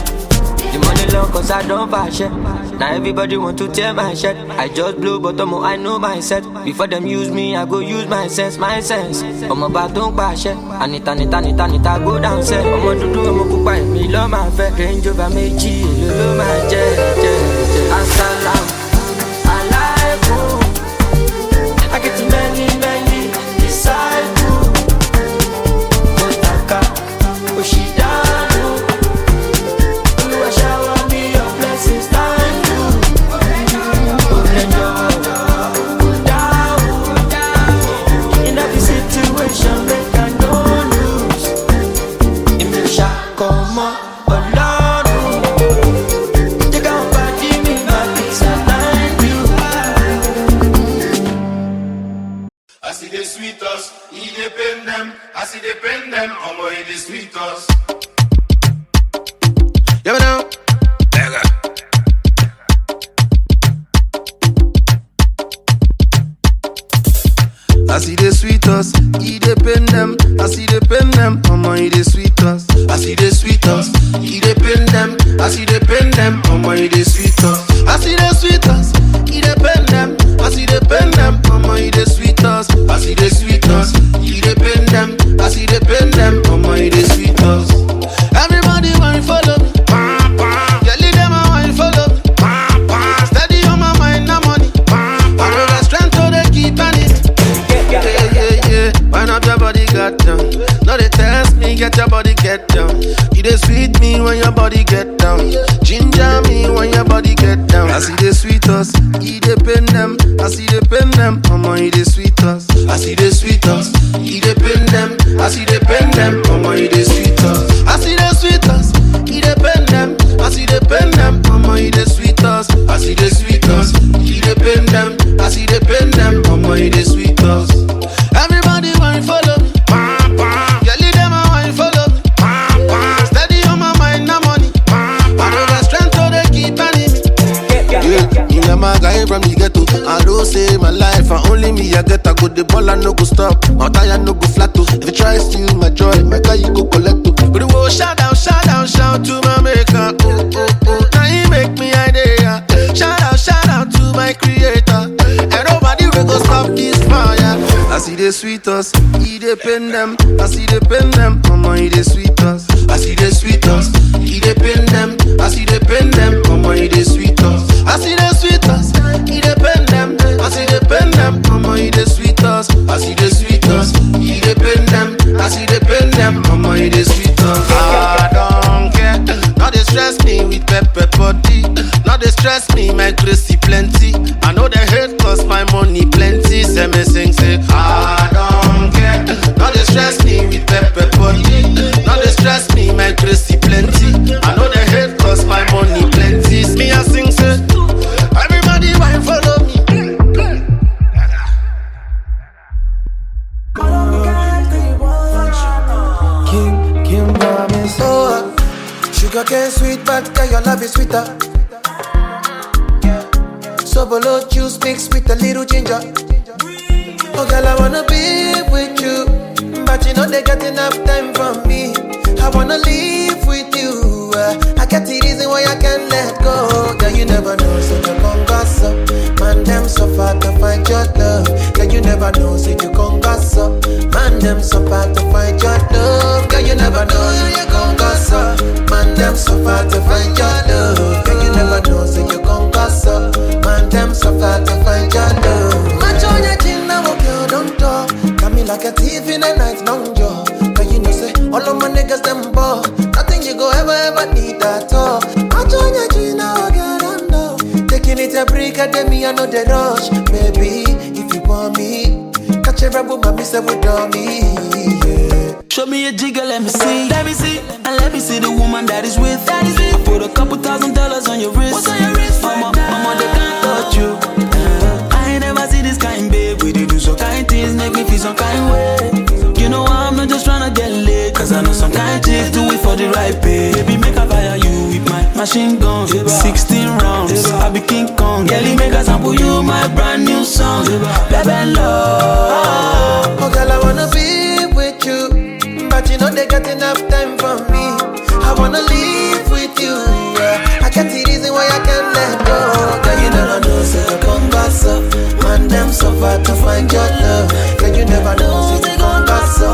The money long cause I don fàṣẹ. Na everybody want to tear my shirt. I just blow but ọmọ I know myself. Before dem use me, I go use my sense, my sense. Ọmọ bá tó ń pàṣẹ. Anita, Anita, Anita, Anita, go down, sir. Ọmọ dúdú, ọmọ pupa, èmi ló máa fẹ́. Range Rover méjì, èlò ló máa jẹ́, jẹ́, jẹ́. Asalaam alaikum. I get many, many disciples. Mo tàka, ó ṣì dànù. Olúwa shower me your blessings, thank you. Ó lẹ́jọ́, ó dáhùn. In every situation, make I no lose. Èmi ò ṣàkọmọ́ Ọlọ́run. Take out body mi, my peace, I thank you. As e dey sweet us, e dey pain dem. As e dey pain dem, omo, e dey sweet us. Yeah, man, now. As e dey sweet us, e dey pain dem. As e dey pain dem, omo, e dey sweet us. As e dey sweet us, e dey pain dem. As e dey pain dem, omo, e dey sweet us. As e dey sweet us, e dey pain dem. As e dey pain dem, omo, e dey sweet us. As e dey sweet us, Now your body got down. No dey test me, get your body get down. E dey sweet me when your body get down. Ginger me when your body get down. As e dey sweet us, e dey pain them. As e dey pain them, omo, e dey sweet us. As e dey sweet us, e dey pain them. As e dey pain them, omo, e dey sweet us. As e dey sweet us, e dey pain them. As e dey pain them, omo, e dey sweet us. As e dey sweet us, e dey pain them. As e dey pain them, omo, e dey sweet us. Everybody wine follow me. Girl, you dem a wine follow me. Steady on my mind, na money. I know the strength to dey keep enemy. Yeah, me and my guy from the ghetto. I don't say my life, and only me I get. I go the ball, I no go stop. My tire no go flat too. If you try steal my joy, my car you go collect too. But the world shout out, shout out, shout to my maker. Oh, oh, oh, now he make me idea. Shout out, shout out to my creator. And nobody will go stop this fire. As e dey sweet us, e dey pain them. As e dey pain them, omo, e dey sweet us. As e dey sweet us, e dey pain them. As e dey pain them, omo, e dey sweet us. As e dey sweet us, e dey pain them. As e dey pain them, omo, e dey sweet us. As e dey sweet us, e dey pain them. As e dey pain them, omo, e dey sweet us. I don't care. No dey stress me with pepper body. No dey stress me, my grace plenty. I know they hate cause my money plenty. Say me sing, say, I don't care. No dey stress me with pepper body. No dey stress me, my grace plenty. I know they hate cause my money plenty. Me I sing, say, everybody wine follow me. King, King Promise. Oh, sugar cane sweet, but girl, your love is sweeter. Sobolo juice mixed with a little ginger. Oh, girl, I wanna be with you, but you know they got enough time for me. I wanna live with you. Uh, I got the reason why I can't let go. Girl, you never know, so you gon' go so. Man, them so far to find your love. Girl, you never know, so you gon' go so. Man, them so far to find your love. Girl, you never know, you gon' go so. Man, them so far to find your love. Girl, you never know, so you gon' go so. Man, them so far to find your love. Match on your chin, now, girl, don't talk. Got me like a thief in the night, long jaw. But you know, say, all of my niggas, them ball. Nothing you go ever, ever need at all. I join your G now, girl, I'm now. Taking it a break, I tell me I know the rush. Baby, if you want me, catch a rebel, mommy, say, with me, yeah. Show me a jigger, let me see. Let me see. And let me see the woman that is with. That is with. I put a couple thousand dollars on your wrist. What's on your wrist? Mama, right now? Mama, they can't touch you. Uh, I ain't never see this kind, babe. We dey do some kind things, make me feel some kind way. You know I'm not just tryna get laid, cause I know some kind chicks do it for the right pay. Baby, make I fire you with my machine gun. sixteen rounds, I be King Kong. Girl, make I sample you my brand new song. Baby, love. Oh, girl, I wanna be with you, but you know they got enough time for me. I wanna live with you. Yeah. I got the reason why I can't let go. Girl, you never know, say you come back so. Man, them so far to find your love. Girl, you never know, say you come back so.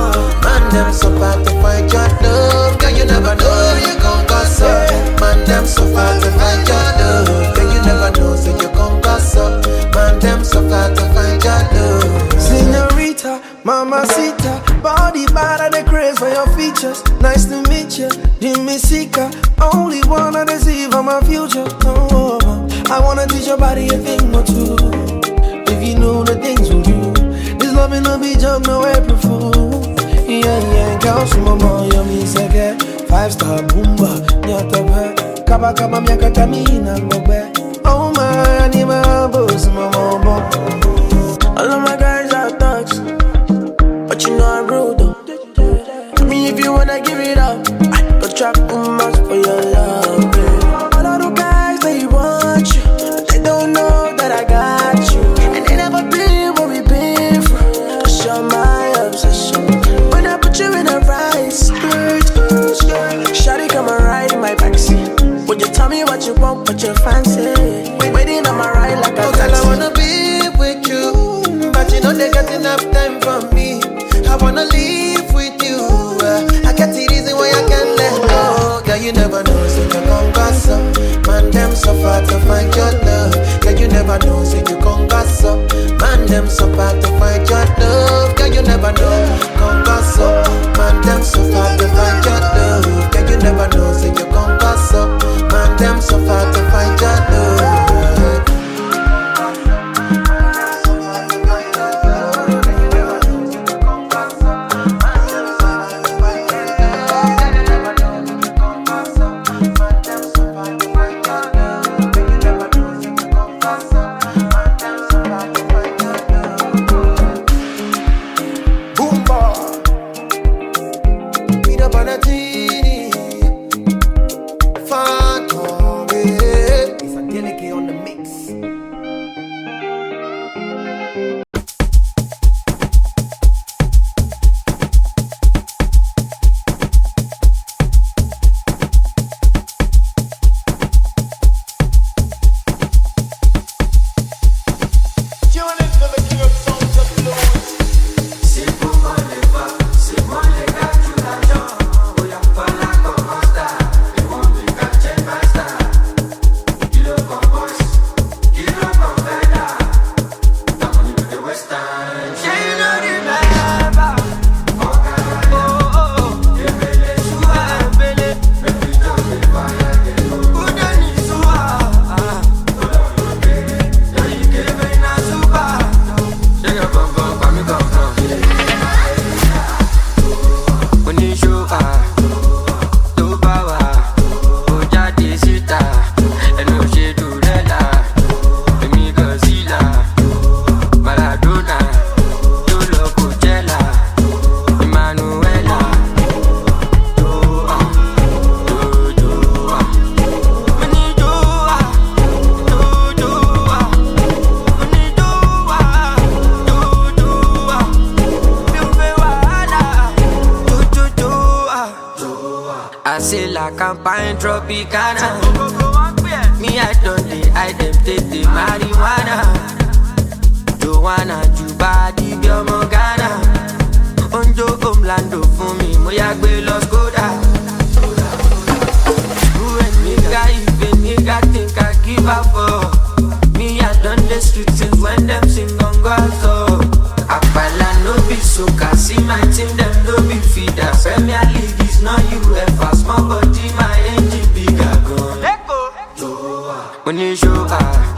Man, them so far to find your love. Girl, you never know, you come back so. Man, them so far to find your love. Girl, you never know, say you come back so. Man, them so far to find your love. Senorita, Mamacita, body bad, I dey craze for your features. Nice to meet you, Jimmy Sika. Only wanna deceive on my future. Oh, I wanna teach your body a thing or two. If you know the things we do, this loving no be job, no April Fool. Yeah, yeah, girl, some more, yummy, second. Five star boomba, nyata, kaba kaba, miaka, tamina, ngogbe. Oh my, animal, boss, mama, mama. All of my guys are thugs, but you know I'm rude though. I mean, if you wanna give it up, I go trap woman for your love. Babe. All of the guys they want you, but they don't know that I got you. And they never been where we been from. Just show my obsession. When I put you in a right skirt, skirt, skirt. Shawty come and ride in my backseat. Would you tell me what you want, what you fancy? Waiting on my ride like a. Oh, girl, I wanna be with you, but you know they got enough time for me. I wanna live with you. Uh, I got the reason why I can't let go. Girl, you never know, so you come back so. Man, them so far to find your love. Girl, you never know, so you come back so. Man, them so far to find your love. Girl, you never know. Till I can find Tropicana. Me, I don't dey hide them, take the marijuana. Joanna, Juba, the Biomogana. Onjo, Omlando, for me, Moyagbe, Los Koda. Who a nigga, if a nigga think I give up for? Me, I done the street since when them sing on God, so. Apala no be soca, see my team, them no be feeder. Premier League is not U F A, small body, my engine bigger gun. When you show, ah,